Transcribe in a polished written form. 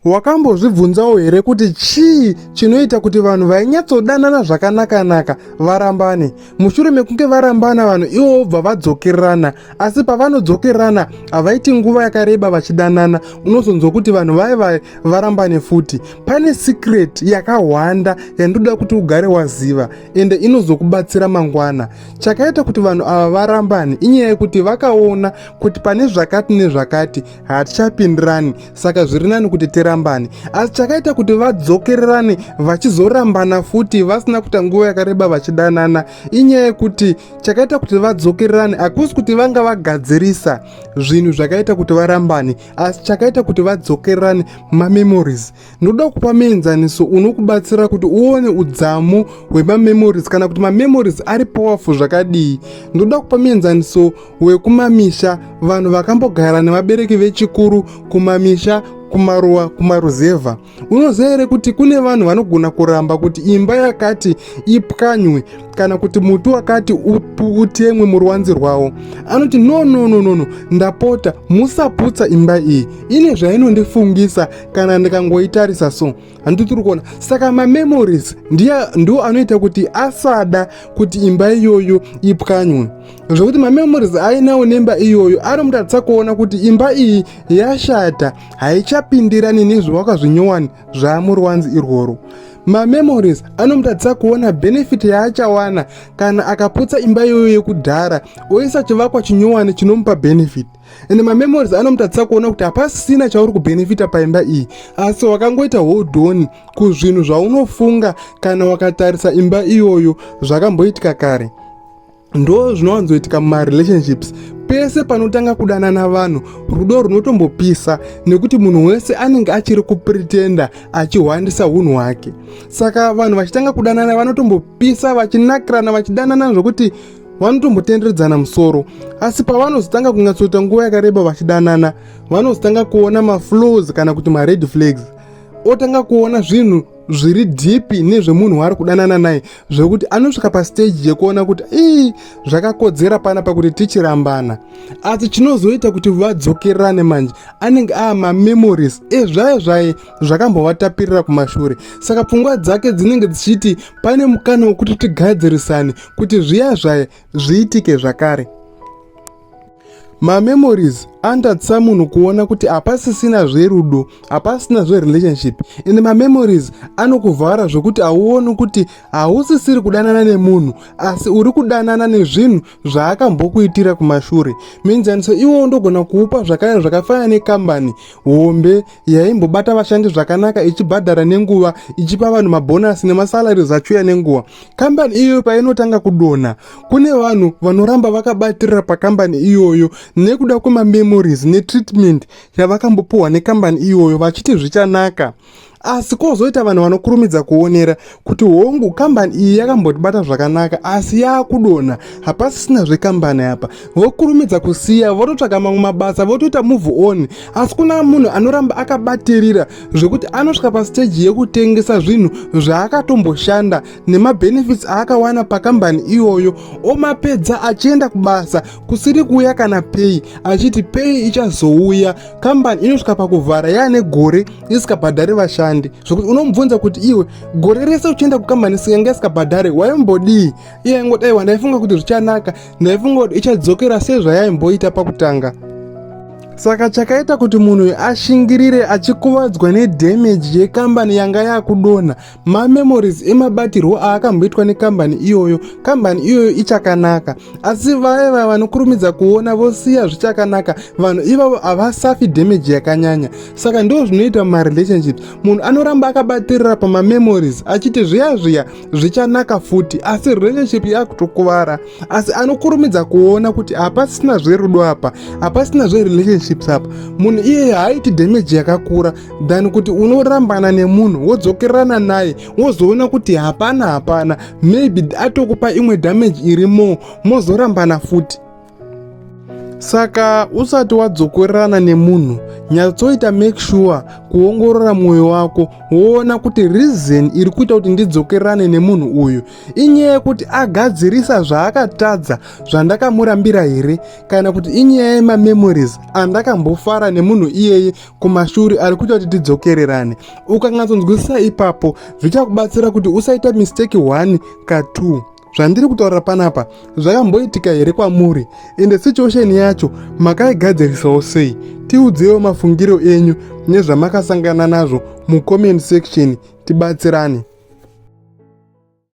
Wakambozvibvunzawo here kuti chii chinoita kuti vanhu vainyatsodanana zvakanaka-naka varambane? Mushure mekunge varambana vanhu ivo vobva vadzokerana, asi pavanodzokerana havaiti nguva yakareba vachidanana, unozonzwa kuti vanhu vaye vaye varambane futi. Pane secret yakahwanda yandoda kuti ugare waziva ende inozokubatsira mangwana. Chakaita kuti vanhu ava varambane inyaya yekuti vakaona kuti pane zvakati nezvakati hatichapindirani saka zviri nani kuti tirambane asi chakaita kuti vadzokererane vachizorambana futi vasina kuita nguva yakareba vachidanana inyaya yekuti chakaita kuti vadzokererane hakusi kuti vanga vagadzirisa zvinhu zvakaita kuti varambane asi chakaita kuti vadzokererane mamemories Ndoda kupa muenzaniso unokubatsira kuti uone udzamu hwemamemories kana kuti mamemories ari powerful zvakadii. Ndoda kupa muenzaniso wekumamisha, vanhu vakambogara nevabereki vechikuru kumamisha, kumaruwa, kumaruzevha. Unoziva here kuti kune vanhu vanogona kuramba kuti imba yakati ipwanywe kana kuti muti wakati utemwe muruwanzi rwavo? Anoti no no no no no, ndapota musaputsa imba iyi, ine zvainondifungisa kana ndikangoitarisa so. Handiti tiri kuona? Saka mamemories ndiwo anoita kuti asada kuti imba iyoyo ipwanywe, zvekuti mamemories ainawo nemba iyoyo anomuratidza kuona kuti imba iyi yashata, haichapindirani nezvivakwa zvinyowani zvaamuruwanzi irworwo. Mamemories anomuratidza kuona benefit yaachawana kana akaputsa imba iyoyo yekudhara oisa chivakwa chinyowani chinomupa benefit. Ende mamemories anomutatisa kuona kuti hapasisina chauri kubhenefita paimba iyi, asi wakangoita hold on kuzvinhu zvaunofunga kana wakatarisa imba iyoyo zvakamboitika kare. Ndo zvinowanzoitika mumarelationships. Pese panotanga kudanana vanhu, rudo runotombopisa nekuti munhu wese anenge achiri kupretenda achihwandisa unhu hwake. Saka vanhu vachitanga kudanana vanotombopisa, vachinakirana, vachidanana zvokuti vanotombotenderedzana musoro, asi pavanozotanga kunyatsoita nguva yakareba vachidanana, vanozotanga kuona maflows kana kuti mared flags, otanga kuona zvinhu zviri dhipi nezvemunhu waari kudanana naye, zvekuti anosvika pastage yekuona kuti ii, zvakakodzera panapa kuti tichirambana. Asi chinozoita kuti vadzokerane manje anenge aa mamemories ezvaye zvaye zvakambovatapirira kumashure. Saka pfungwa dzake dzinenge dzichiti pane mukana wekuti tigadzirisane kuti zviya zvaye zviitike zvakare. Mamemories anotatisa munhu kuona kuti hapasisina zverudo, hapasisina zverelationship. Ende mamemories anokuvhara zvokuti hauoni kuti hausisiri kudanana nemunhu, asi uri kudanana nezvinhu zvaakambokuitira kumashure. Muenzaniso iwowo ndogona kuupa zvakare zvakafanana nekambani hombe yaimbobata vashandi zvakanaka, ichibhadhara nenguva, ichipa vanhu mabhonasi nemasalaries achiuya nenguva. Kambani iyoyo painotanga kudonha, kune vanhu vanoramba vakabatirira pakambani iyoyo nekuda kwemamemories netreatment yavakambopuhwa nekambani iyoyo, vachiti zvichanaka. Asi kwozoita vanhu vanokurumidza kuonera kuti hongu, kambani iyi yakambotibata zvakanaka, asi yaakudonha, hapasisina zvekambani apa, vokurumidza kusiya, vototsvaga mamwe mabasa, votoita move on. Asi kuna munhu anoramba akabatirira zvekuti anosvika pasiteji yekutengesa zvinhu zvaakatomboshanda nemabenefits aakawana pakambani iyoyo, omapedza achienda kubasa kusiri kuuya kana pei, achiti pei ichazouya. Kambani inosvika pakuvhara yaane gore isikabhadhari vashandi, zvekuti unomubvunza kuti iwe gore rese uchienda kukambani yanga isikabhadhari waimbodii? Iye aingodaiwa, ndaifunga kuti zvichanaka, ndaifunga kuti ichadzokera sezvayaimboita pakutanga. Saka chakaita kuti munhu uyu ashingirire achikuvadzwa nedamage yekambani yanga yakudonha mamemories emabatirwo aakamboitwa nekambani iyoyo. Kambani iyoyo ichakanaka, asi vaya vaya vanokurumidza kuona vosiya zvichakanaka, vanhu ivavo havasafi damage yakanyanya. Saka ndo zvinoita mumarelationships, munhu anoramba akabatirira pamamemories achiti zviya zviya zvichanaka futi, asi relationship yakutokuvara. Asi anokurumidza kuona kuti hapasina zverudo apa, hapasina zverelationships apa, munhu iyeye haaiti damage yakakura than kuti unorambana nemunhu wodzokerana naye wozoona kuti hapana hapana, maybe atokupa imwe damage iri more, mozorambana futi. Saka usati wadzokorerana nemunhu, nyatsoita make sure kuongorora mwoyo wako woona kuti reason iri kuita kuti ndidzokererane nemunhu uyu inyaya yekuti agadzirisa zvaakatadza zvandakamurambira here, kana kuti inyaya yemamemories andakambofara nemunhu iyeye kumashure ari kuita kuti tidzokererane. Ukanyatsonzwisisa ipapo, zvichakubatsira kuti usaita mistake 1 ka 2. Zvandiri kutaura panapa zvakamboitika here kwamuri? Ende situation yacho makaigadzirisawo sei? Tiudzewo mafungiro enyu nezvamakasangana nazvo mucomment section, tibatsirane.